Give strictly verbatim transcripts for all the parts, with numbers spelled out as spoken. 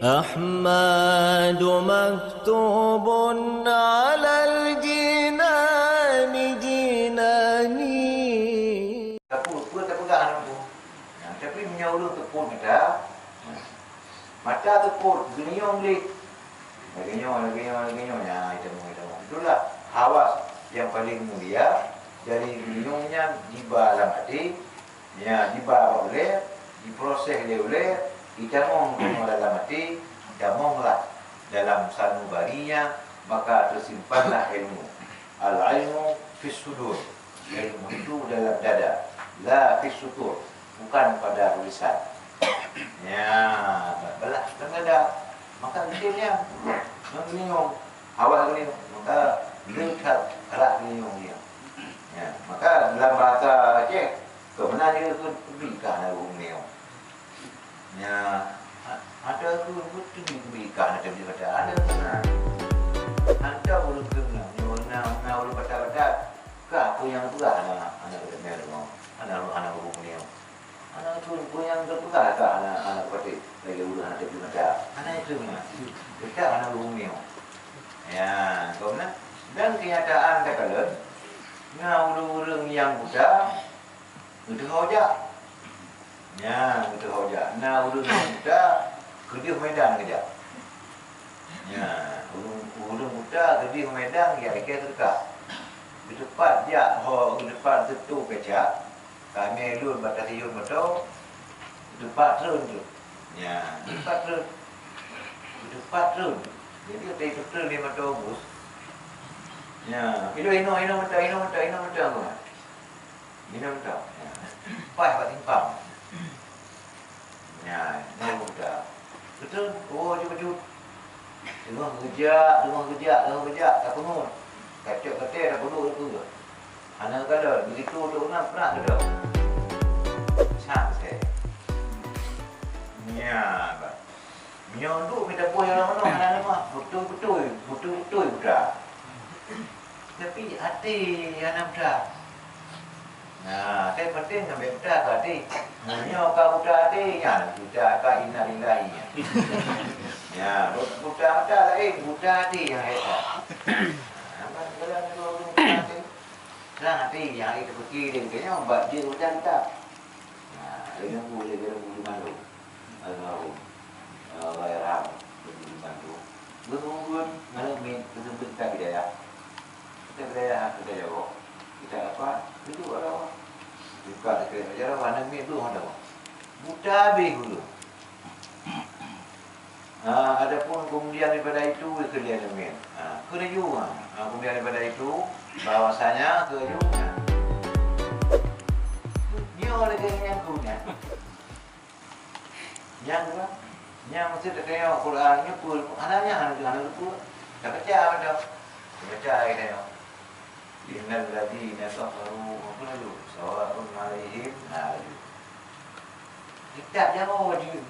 أحمد مكتوب على الجنان جناني. Peue, peue tapeugah hana muphom. Nah, tapi meunyoe ulôn teupot mata, mata teupot, geulinyueng gleh. Lagèe nyoe, lagèe nyoe, lagèe nyoe. Nyan, itamong, itamong. Itulah hawas nyang paleng mulia dari geulinyueng nyan jiba lam até, ya, jiba bak ulèe, jiproses lé ulèe, itamong keunoe dalam até, itamonglah dalam sanubari nyan, maka teusimpanlah ilmu. Al-ilmu fis sudur. Ilmu itu dalam dada. La fis sutur. Bukan pada tulisan. Ya, balah dalam dada. Maka geulinyueng. Ngon geulinyueng. Hawas geulinyueng. Maka le that rhah geulinyueng nyan. Ya, maka dalam bahasa Aceh, keu meunan jih keu teubi kah na ureueng ngieng. Ya, ha-, ada tu beuteubi teubi kah na teubi kata ada meunan. Hantom ureueng keu meunan, nyoe na, na ureueng batat-batat. Kah peue nyang peugah hana, hana geuteumé deungoe, hana, hana ureueng ngieng. Hana kheun peue nyang geupeugah ka hana, hana geupatéh lagèe ureueng hana teupeue mata. Hana kheun meunan. Teutab hana ureueng ngieng. Ya, keu meunan. Dan keunyataan takalon, na ureueng-ureueng nyang buta geuteuho jak. Ya, geuteuho jak. Na ureueng nyang buta keudeh Medan geujak. Ya, ureueng, ureueng buta keudeh Medan geujak lakèe seudeukah. Geuteupat jak ho, geuteupat teutu kaca. Kami lôn bak stasiun moto, teupat treun tu. Nya, teupat treun. Teupat treun. Jadi, watèe teupat treun di moto bus. Nya, inoe, inoe, inoe mantong, inoe mantong, inoe mantong. Inoe mantong. Nya. Paih bak simpang. Nyan, nyan buta. Beutôi, oh, jeuet-jeuet. Teungoh geujak, teungoh geujak, teungoh geujak, tapeungon. Kacok katé tapeuduek dikeue. Hana kalon, begitu untuk unan pernah keudroe. Sang seh. Nyan, bah. Meunyoe duek mita boh nyang lam manoe hana leumah, beutôi-beutôi, beutôi-beutôi buta. Tapi até hana buta. Nah, até penting ngon buta ka até. Meunyoe ka buta até, nyan buta ka innalillahi nyan. Ya, buta mata laén, buta até nyang hebat. Nah, kan dalam dua ureueng buta até. Nah, até nyang até teupeuki lé geutanyoe bak jeuet buta kita. Nah, lé lembu, lé lembu di malu. Almarhum, eh, Allahyarham, Teungku Liman tu, geungumpul ngon aneuk miet, geuseumeubeuet kitab hidayah. Kitab hidayah, kitab jaroe, kitab apa, itu ada apa. Buka kitab jaroe, aneuk miet tu ada apa. Buta habéh ureueng. Ah, adapun kemudian daripada itu, itu dia aneuk miet. Ah, keuneuk, ah, kemudian daripada itu, bahwasanya keuneuk, ah, nyoe lagèe nyang keuneuk. Nyang dua, nyang meusti teukeuyok Quran nyoe peue, hana nyang hana, hana teupeue. Tabaca mantong. Tabaca ayat nyoe. Innal ladzina kafaru, apa laju? Sawaun 'alaihim, ha, laju. Kitab jaroe jih.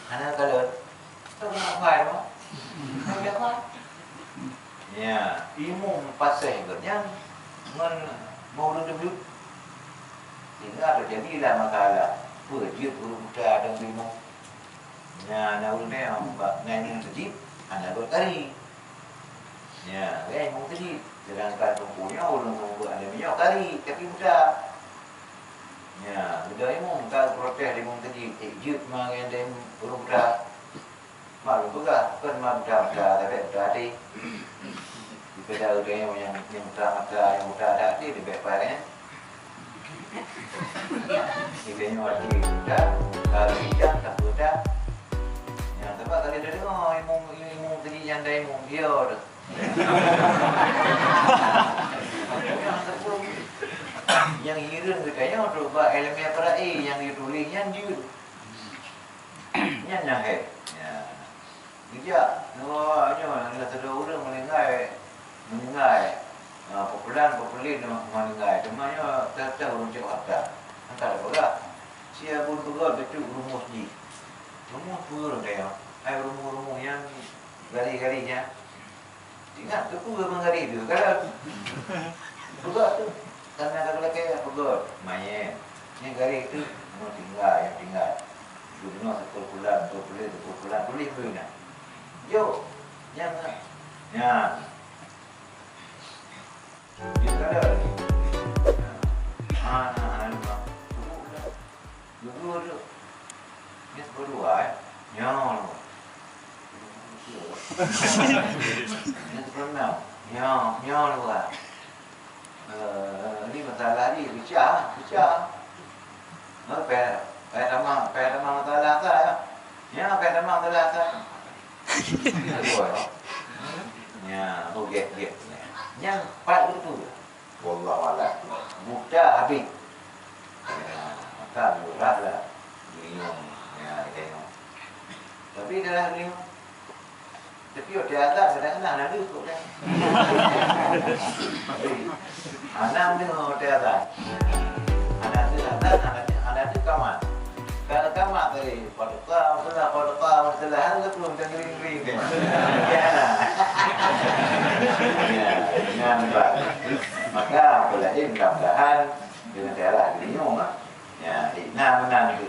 Hana kalon. Tahu nak hafai, apa? Hana hafai. Ya, imum paséh geuh nyan ngon ureueng teubiet. Sehingga teujadilah masalah, peue jeuet ureueng buta dan imum. Nya, na ureueng nyan bak na imum teubiet, hana buet kari. Nya, kan imum teubiet. Sedangkan teungku nyoe ureueng teungku ada minyeuk kari, tapi buta. Nya, buta imum ka protes di imum teubiet, eh, jeuet ma ngon ureueng buta. Mak lôn peugah, kon mak buta-buta, tapi buta até. Daripada ureueng nyang, nyang buta mata, nyang buta até, leubeh parah nyan. Daripada nyoe até buta, kalau ijak, tak buta. Nyang teuma kali dah dengar, imum, imum tadi nyang dah imum, dia tu. Nyang hireuen geutanyoe tu, bak ilmiah pera'i nyang dituléh nyan jeuet. Nyan nyang hék. Ya. Geujak, nyoe, nyoe, nyoe sidroe ureueng meuninggai, meuninggai. Ha, peupulan, peupulan nyoe meuninggai. Teuma nyoe teuh-teuh ureueng cok hareuta. Angkat peugah, si Abon Peugöt teucok rumoh jih. Rumoh peue ureueng kaya? Hai rumoh-rumoh nyang garéh-garéh nyan. Ingat, teupeue meugaréh tu, kan? Peugöt tu. Karena ka geulakèe peugöt, manyét. Nyang garéh tu, meutinggai, nyang tinggai. Bunoe seupôt bulan, seupôt bulan, seupôt bulan, tuléh beu nyan. Jok, nyan, nyan. Jok kada. Ha, ha, ha, ha. Duduk dah. Duduk, duduk. Nyan seupôt dua, eh. Nyoe. Nyan seupôt enam. Nyoe, nyoe dua. Eh, ni masalah ni, pecah, pecah. Nah, payah, payah tamah, payah tamah masalah asai, ya. Ya, payah tamah masalah asai. Ni dua, ya. Ya, oh, gap, gap. Nyan pat beutôi. Wallahu a'lam. Buta habis. Ya, maka murah lah. Minum. Ya, tengok. Tapi dalam minum, tapi watèe azan kadang-kadang hana deuh kok kan. Hana deuh watèe azan. Hana deuh azan, hana deuh, hana deuh kamat. Kalau kamat tadi, paduka, masalah, paduka, masalah, hana deuh peuleueh teuring-ring deh. Ya. Ya, nyan bah. Maka, apalagi mudah-mudahan dengan cara geulinyueng lah. Ya, eh, na meunan tu.